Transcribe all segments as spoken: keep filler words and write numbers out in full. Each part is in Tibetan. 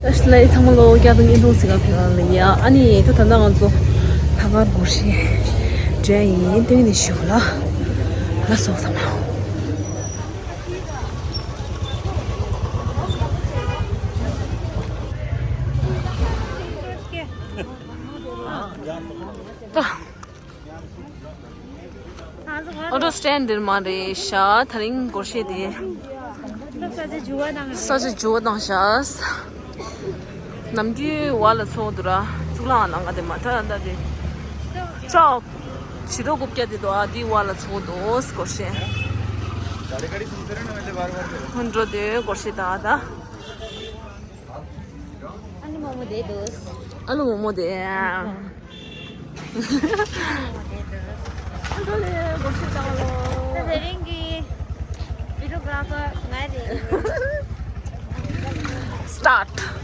ད་ལྟ་ཚང་མ་ལོ་བརྒྱ་དང་བརྙན་ཐུང་གཟིགས་ག་ཕེབས་ག་ལ་ཡ། ཨ་ནི་ད་ད་ལྟ་ང་ཚོ་ད་གར་སྒོར་གཞས་འགྲན་ཡིན། དེ་ནས་ཞུ་ལ་ལ་སོང་ཙམ་ལ། ད། ཨོ་ཊོ་སི་ཊེན་ཌར་མ་རེད་ཤག་དེ་རིང་སྒོར་གཞས་དེ། ས་ཆ་འགྱུར་བ་བཏང་ཤག་ནམ་རྒྱུན་བར་ལ་ཚོགས་འདུག་ར། གཙུག་ལག་ནང་ག་དེ་མ་ཐག་ད་དེ། ཅོག་ཇུས་གཏོགས་རྐུབ་བཀྱག་དེ་འདུག་ཨ་དེའི་བར་ལ་ཚོགས་འདུག་སྒོར་གཞས། འགྲོ་དེ་སྒོར་གཞས་ད་ད། ཨ་ནི་རྨོ་མོ་དེ་འདུག་ཨ་ལུ་རྨོ་མོ་དེ། ཨ་འགྲོ་ལེ་སྒོར་གཞས་བཏང་ལོ། ད་དེ་རིང་གི་བི་ཌི་ཡོ་གྷ་ར་ཕར་ང་རེད། སི་ཊཱཊ།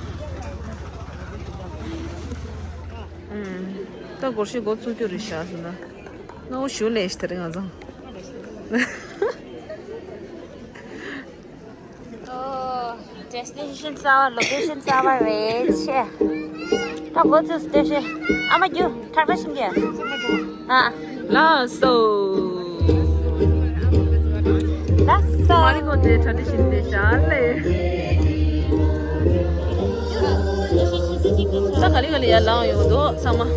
ད་སྒོར་གཞས་འགོ་བཙུགས་རྒྱུ་རེད་ཤག་ཟེར་ན། ང་འོ་ཞུ་ལས་ཤི་དེ་རིང་ང་ཚང་། ཨོ། ཌེ་སི་ཊི་ནེ་ཤན་གསར་པ། ལོ་ཀེ་ཤན་གསར་པ་རེད་ཤག་ད་འགོ་བཙུགས་སི་ཊེ་ཤན། ཨ་མ་རྒྱུ་ཁྲག་ཁྲག་ཤིང་གི། ཨ། ལགས་སོ། ལགས་སོ། མ་རི་ཀོ་དེ་ཁྲག་ཁྲག་ཤིང་དེ་ཤར་ལེ། ད་ག་ལེ་ག་ལེ་ཡར་ལངས་ཡོང་འདུག་ཚང་མ།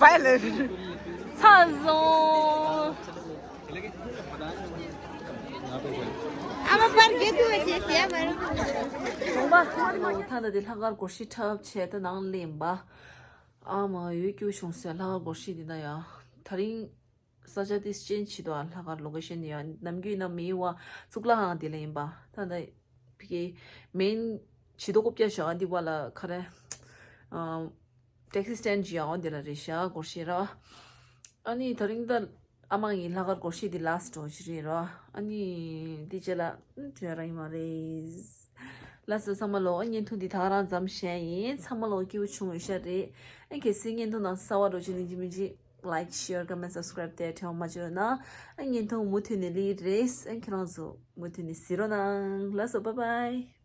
Bye, love. ཚར་སོང་། ཨ་མ་པར་རྒྱག་ཐུབ་པ་བྱས་ཟེར་ཡ་མ་རེད། ད་ལྟ་དེ་ལྷག་དཀར་སྒོར་གཞས་འཁྲབ་བྱས་ད་ནང་སླེབས་པ། ཨ་མ་ཡོད་སྐྱོ་བྱུང་ཟེར། ལྷག་དཀར་སྒོར་གཞས་འདི་ན་ཡ། ད་རིང་ས་ཆ་དེ་ཅེན་ཇི་འདུག་ཨ། ལྷག་དཀར་ལོ་ཀེ་ཤན་ཡ་ནམ་རྒྱུན་ན་མེའི་བ་གཙུག་ལག་ཁང་དེ་ལ་ཡིན་པ། ད་ད་ཕི་གེ་མེན་ཇི་དོ་ཀོ་པྱ་ཞག་འདི་བ་ལ་ཁ་རེ། ཨ། ཊེག་སི་སི་ཊེན་ཌི་ཡ་འོ་འདི་ལ་རེད་ཤག་སྒོར་གཞས་ར། ཨ་ནི་ད་རིང་ད་ཨ་མ་ངའི་ལྷག་དཀར་སྒོར་གཞས་འདི་ལ་སི་ཊི་འོ་ཞིག་རེད་ར། ཨ་ནི་འདི་རྗེས་ལ་ཨ་བྲོས་ར་ཡིན་མ་རེད། ལགས་སོ་ཚང་མ་ལོ། ཨ་བརྙན་ཐུང་འདི་ད་ག་རང་མཚམས་བཞག་ཡིན། ཚང་མ་ལོ་སྐྱིད་པོ་བྱུང་ཡོད་ཤག་རེད། ཨ་གལ་སྲིད་བརྙན་ཐུང་ནང་གསར་པ་འགྲོ་ཆེད་ཡིན་གཅིག་མིན་གཅིག་ལའིཀ་ཤེར་ཀོ་མེན་སབ་སི་ཀ་རེབ་དེ་ཐེངས་མ་བྱོས་ན། ཨ་བརྙན་ཐུང་མུ་མཐུད་ནས་སླེབས་རེད། ཨ་ཁྱེད་རང་ཚོ་མུ་མཐུད་ནས་གཟིགས་རོགས་གནང་། ལགས་སོ། བཱའི་བཱའི།